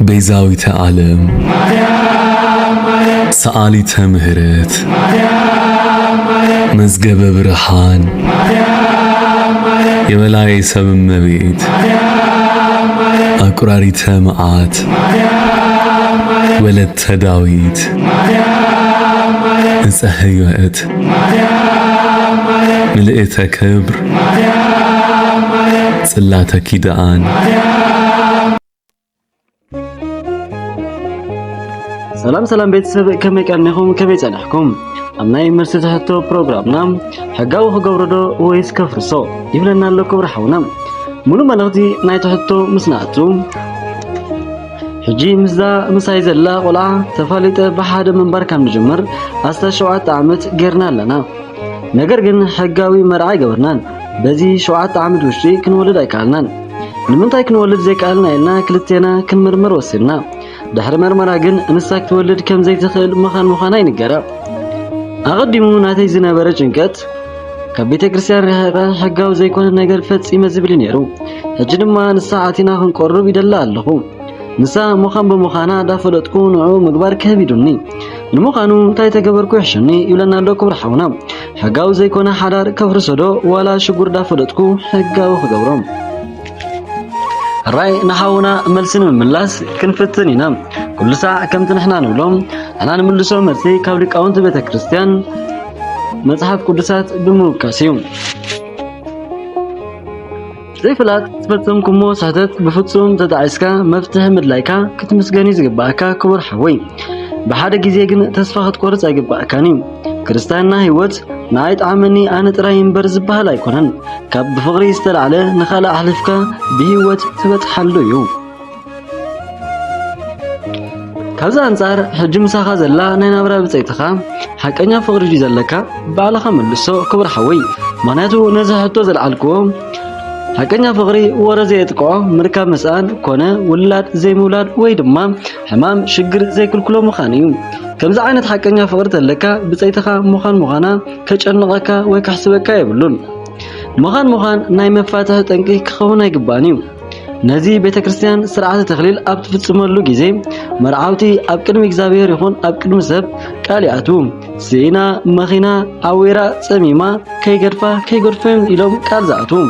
ቤዛዊተ ዓለም፣ ሰኣሊተ ምህረት፣ መዝገበ ብርሃን፣ የበላይ ሰብ እመቤት፣ ኣቁራሪተ መዓት፣ ወለተ ዳዊት፣ እፀ ህይወት፣ ምልእተ ክብር፣ ጽላተ ኪዳን። ሰላም ሰላም ቤተሰብ፣ ከመይ ቀኒኹም? ከመይ ጸኒሕኩም? ኣብ ናይ መልሲ ትሕቶ ፕሮግራምና፣ ሕጋዊ ክገብሮ ዶ ወይስ ከፍርሶ ይብለና ኣሎ ክቡር ሓውና። ሙሉ መልእኽቲ ናይ ትሕቶ ምስ ንኣቱ፣ ሕጂ ምስዛ ምሳይ ዘላ ቆልዓ ተፋሊጠ ብሓደ ምንባር ካብ ንጅምር ኣስታት ሸውዓተ ዓመት ጌርና ኣለና። ነገር ግን ሕጋዊ መርዓ ኣይገበርናን። በዚ ሸውዓተ ዓመት ውሽጢ ክንወልድ ኣይከኣልናን። ንምንታይ ክንወልድ ዘይከኣልና ኢልና ክልቴና ክንምርምር ወሲንና። ድሕሪ መርመራ ግን ንሳ ክትወልድ ከም ዘይትኽእል መኻን ምዃና ይንገራ። ኣቐዲሙ ናተይ ዝነበረ ጭንቀት ካብ ቤተ ክርስቲያን ርሒቐ ሕጋዊ ዘይኮነ ነገር ፈጺመ ዝብል እዩ ነይሩ። ሕጂ ድማ ንሳ ኣቲና ክንቆርብ ይደሊ ኣለኹ። ንሳ ምዃን ብምዃና እንዳፈለጥኩ ንዕኡ ምግባር ከቢዱኒ። ንምዃኑ እንታይ ተገበርኩ ይሕሸኒ ይብለና ኣሎ ክቡር ሓውና። ሕጋዊ ዘይኮነ ሓዳር ከፍርሶ ዶ ዋላ ሽጉር እንዳፈለጥኩ ሕጋዊ ክገብሮ? ሕራይ ንሓውና መልሲ ንምምላስ ክንፍትን ኢና። ኩሉ ሳዕ ከምቲ ንሕና ንብሎ፣ ንሕና ንምልሶ መልሲ ካብ ሊቃውንቲ ቤተ ክርስቲያን መጽሓፍ ቅዱሳት ብምውካስ እዩ። ዘይፍላጥ ዝፈጸምኩሞ ስሕተት ብፍጹም ተጣዒስካ መፍትሒ ምድላይካ ክትምስገን እዩ ዝግባኣካ ክቡር ሓወይ። ብሓደ ግዜ ግን ተስፋ ክትቆርጽ ኣይግባኣካን እዩ። ክርስትያንና ህይወት ንዓይ ጠዓመኒ ኣነ ጥራይ እምበር ዝበሃል ኣይኮነን። ካብ ብፍቕሪ ዝተላዕለ ንኻልእ ኣሕሊፍካ ብህይወት ትበጽሓሉ እዩ። ካብዚ ኣንጻር ሕጂ ምሳኻ ዘላ ናይ ናብራ ብጸይትኻ ሓቀኛ ፍቕሪ ድዩ ዘለካ? ባዕልኻ መልሶ ክቡር ሓወይ። ምኽንያቱ ነዚ ሕቶ ዘልዓልክዎ ሓቀኛ ፍቕሪ ወረ ዘየጥቅዖ ምርካብ ምስኣን ኮነ ውላድ ዘይምውላድ ወይ ድማ ሕማም ሽግር ዘይክልክሎ ምዃን እዩ። ከምዚ ዓይነት ሓቀኛ ፍቕሪ ተለካ ብጸይትኻ ምዃን ምዃና ከጨንቐካ ወይ ከሕስበካ የብሉን። ምዃን ምዃን ናይ መፋትሒ ጠንቂ ክኸውን ኣይግባእን እዩ። ነዚ ቤተ ክርስቲያን ስርዓተ ተክሊል ኣብ ትፍጽመሉ ግዜ መርዓውቲ ኣብ ቅድሚ እግዚኣብሔር ይኹን ኣብ ቅድሚ ሰብ ቃል ይኣትዉ። ስኢና፣ መኺና፣ ዓዊራ፣ ጸሚማ፣ ከይገድፋ፣ ከይገድፎም ኢሎም ቃል ዝኣትዉ።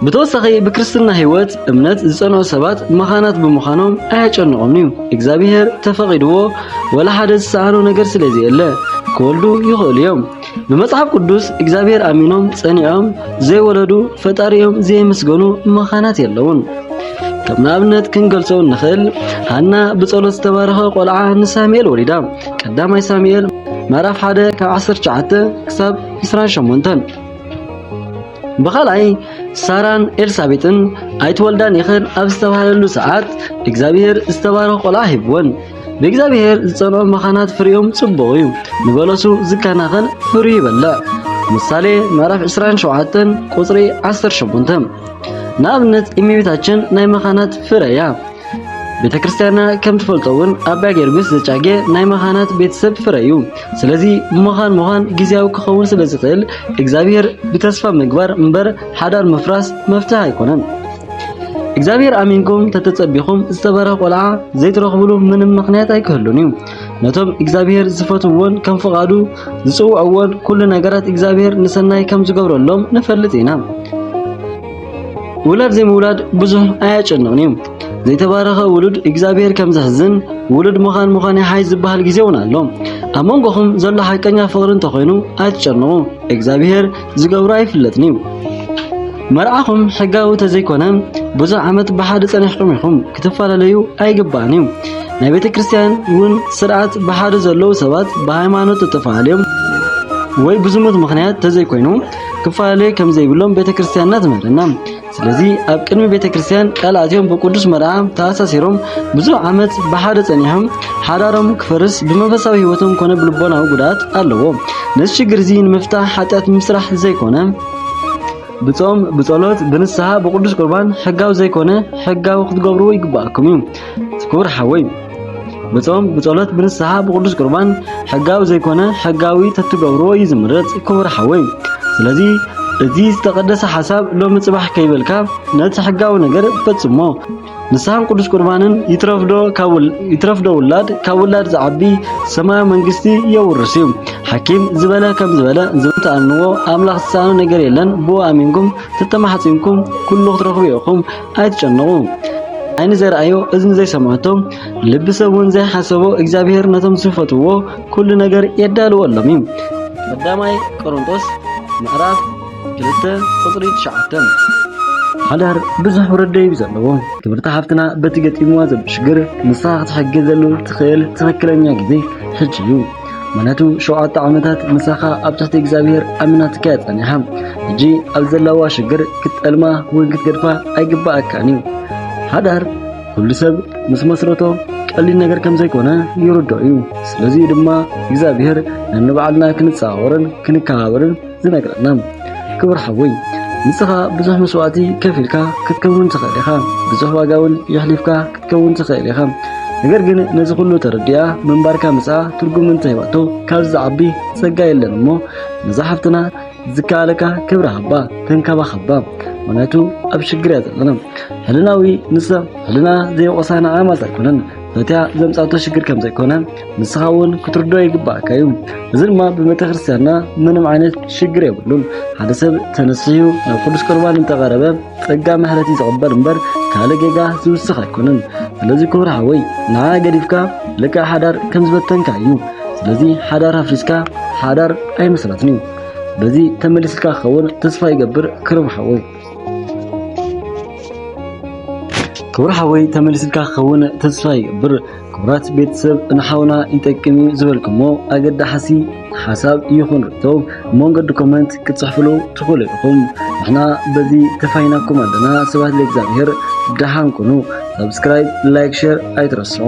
ብተወሳኺ ብክርስትና ህይወት እምነት ዝጸንዑ ሰባት መኻናት ብምዃኖም ኣየጨንቖምን እዩ። እግዚኣብሔር ተፈቒድዎ ወላ ሓደ ዝሰኣኖ ነገር ስለ ዘየለ ክወልዱ ይኽእሉ እዮም። ብመጽሓፍ ቅዱስ እግዚኣብሔር ኣሚኖም ጸኒዖም ዘይወለዱ ፈጣሪኦም ዘየመስገኑ መኻናት የለውን። ከም ንኣብነት ክንገልጾ እንኽእል፣ ሃና ብጸሎት ዝተባረኸ ቆልዓ ንሳሙኤል ወሊዳ። ቀዳማይ ሳሙኤል ምዕራፍ ሓደ ካብ ዓሰርተ ትሽዓተ ክሳብ ዕስራን ሸሞንተን። ብኻልኣይ ሳራን ኤልሳቤጥን ኣይትወልዳን ኢኽን ኣብ ዝተባህለሉ ሰዓት እግዚኣብሔር ዝተባረኸ ቆልዓ ሂብወን። ብእግዚኣብሔር ዝጸንዑ መኻናት ፍሬኦም ጽቡቕ እዩ፣ ንበለሱ ዝከናኸን ፍሬ ይበልዕ። ምሳሌ ምዕራፍ ዕስራን ሸውዓተን ቁጽሪ ዓሰርተ ሸሞንተ። ንኣብነት እመቤታችን ናይ መኻናት ፍረ እያ። ቤተ ክርስቲያንና ከም ትፈልጦ እውን ኣባ ጊዮርጊስ ዘጫጌ ናይ መኻናት ቤተሰብ ፍረ እዩ። ስለዚ ምዃን ምዃን ግዜያዊ ክኸውን ስለ ዝኽእል እግዚኣብሔር ብተስፋ ምግባር እምበር ሓዳር ምፍራስ መፍትሒ ኣይኮነን። እግዚኣብሔር ኣሚንኩም ተተጸቢኹም ዝተባረኸ ቆልዓ ዘይትረኽብሉ ምንም ምኽንያት ኣይክህሉን እዩ። ነቶም እግዚኣብሔር ዝፈትውዎን ከም ፍቓዱ ዝጽውዕዎን ኩሉ ነገራት እግዚኣብሔር ንሰናይ ከም ዝገብረሎም ንፈልጥ ኢና። ውላድ ዘይምውላድ ብዙሕ ኣያጨንቕን እዩ። ዘይተባረኸ ውሉድ እግዚኣብሔር ከም ዘሕዝን ውሉድ ምዃን ምዃን ይሓይ ዝበሃል ግዜ እውን ኣሎ። ኣብ መንጎኹም ዘሎ ሓቀኛ ፍቕሪ እንተኾይኑ ኣይትጨንቑ። እግዚኣብሔር ዝገብሮ ኣይፍለጥን እዩ። መርዓኹም ሕጋዊ ተዘይኮነ ብዙሕ ዓመት ብሓደ ጸኒሕኩም ኢኹም። ክትፈላለዩ ኣይግባእን እዩ። ናይ ቤተ ክርስቲያን እውን ስርዓት ብሓደ ዘለዉ ሰባት ብሃይማኖት ተተፈላለዮም ወይ ብዝሙት ምኽንያት ተዘይኮይኑ ክፈላለዩ ከም ዘይብሎም ቤተ ክርስቲያንና ትምህረና። ስለዚ ኣብ ቅድሚ ቤተ ክርስቲያን ቃል ኣትዮም ብቅዱስ መርዓ ተኣሳሲሮም ብዙሕ ዓመት ብሓደ ጸኒሖም ሓዳሮም ክፈርስ ብመንፈሳዊ ህይወቶም ኮነ ብልቦናዊ ጉድኣት ኣለዎ። ነዚ ሽግር እዚ ንምፍታሕ ሓጢኣት ምስራሕ ዘይኮነ ብጾም፣ ብጸሎት፣ ብንስሓ፣ ብቅዱስ ቁርባን ሕጋዊ ዘይኮነ ሕጋዊ ክትገብርዎ ይግባኣኩም እዩ። ክቡር ሓወይ፣ ብጾም፣ ብጸሎት፣ ብንስሓ፣ ብቅዱስ ቁርባን ሕጋዊ ዘይኮነ ሕጋዊ ተትገብርዎ እዩ ዝምረጽ ክቡር ሓወይ። ስለዚ እዚ ዝተቐደሰ ሓሳብ ሎሚ ጽባሕ ከይበልካ ነቲ ሕጋዊ ነገር ፈጽሞ። ንስሓን ቅዱስ ቁርባንን ይትረፍዶ ካብ ውል-፣ ይትረፍዶ ውላድ፣ ካብ ውላድ ዝዓቢ ሰማያዊ መንግስቲ የውርስ እዩ። ሓኪም ዝበለ ከም ዝበለ ዝብል ተኣምንዎ ኣምላኽ ዝሰኣኖ ነገር የለን። ብኡ ኣሚንኩም ተተማሕጺንኩም ኩሉ ክትረኽቡ ኢኹም። ኣይትጨነቑ። ዓይኒ ዘይረኣዮ እዝኒ ዘይሰምዐቶ ልቢ ሰብ እውን ዘይሓሰቦ እግዚኣብሔር ነቶም ዝፈትውዎ ኩሉ ነገር የዳልወሎም እዩ። ቀዳማይ ቆሮንቶስ ምዕራፍ ክልተ ቁጽሪ ትሽዓተ። ሓዳር ብዙሕ ውረድ ደይብ እዩ ዘለዎ። ክብርቲ ሓፍትና በቲ ገጢምዋ ዘሎ ሽግር ንስኻ ክትሕግዘሉ ትኽእል ትኽክለኛ ግዜ ሕጂ እዩ። ምኽንያቱ ሸውዓተ ዓመታት ምሳኻ ኣብ ትሕቲ እግዚኣብሔር ኣሚናትካ እያ ጸኒሓ። ሕጂ ኣብ ዘለዋ ሽግር ክትጠልማ ወይ ክትገድፋ ኣይግባኣካን እዩ። ሓዳር ኩሉ ሰብ ምስ መስረቶ ቀሊል ነገር ከም ዘይኮነ ይርድኦ እዩ። ስለዚ ድማ እግዚኣብሔር ነንባዕልና ክንጸዋወርን ክንከባበርን ዝነግረና። ክቡር ሓወይ፣ ንስኻ ብዙሕ መስዋእቲ ከፊልካ ክትከውን ትኽእል ኢኻ። ብዙሕ ዋጋ እውን የሕሊፍካ ክትከውን ትኽእል ኢኻ። ነገር ግን ነዚ ኩሉ ተረዲኣ ምንባርካ ምስኣ ትርጉም እንተሂባቶ ካብዚ ዝዓቢ ጸጋ የለን እሞ ነዛ ሓፍትና ዝከኣለካ ክብሪ ሃባ፣ ተንከባኸባ። ምኽንያቱ ኣብ ሽግር እያ ዘለና። ሕልናዊ ንሳ ሕልና ዘይወቐሳ ንዓ ማለት ኣይኮነን። ፈትያ ዘምጻቶ ሽግር ከም ዘይኮነ ንስኻ እውን ክትርድኦ ይግባኣካ እዩ። እዚ ድማ ብቤተ ክርስቲያንና ምንም ዓይነት ሽግር የብሉን። ሓደ ሰብ ተነሲሑ ናብ ቅዱስ ቁርባን እንተቐረበ ጸጋ ምሕረት እዩ ዝቕበል እምበር ካልእ ጌጋ ዝውስኽ ኣይኮነን። ስለዚ ክቡር ሓወይ ንዓ ገዲፍካ ልክዕ ሓዳር ከም ዝበተንካ እዩ። ስለዚ ሓዳር ኣፍሪስካ ሓዳር ኣይመስረትን እዩ። በዚ ተመሊስልካ ክኸውን ተስፋ ይገብር ክቡር ሓወይ። ክቡር ሓወይ ተመሊስልካ ክኸውን ተስፋ ይገብር። ክቡራት ቤተሰብ ንሓውና ይጠቅም እዩ ዝበልኩሞ ኣገዳሓሲ ሓሳብ ይኹን ርቶ መንገዲ ኮመንት ክትጽሕፍሉ ትኽእሉ ኢኹም። ንሕና በዚ ተፋይናኩም ኣለና። ስብሐት ለእግዚኣብሔር። ደሓን ኩኑ። ሳብስክራይብ፣ ላይክ፣ ሼር ኣይትረስዑ።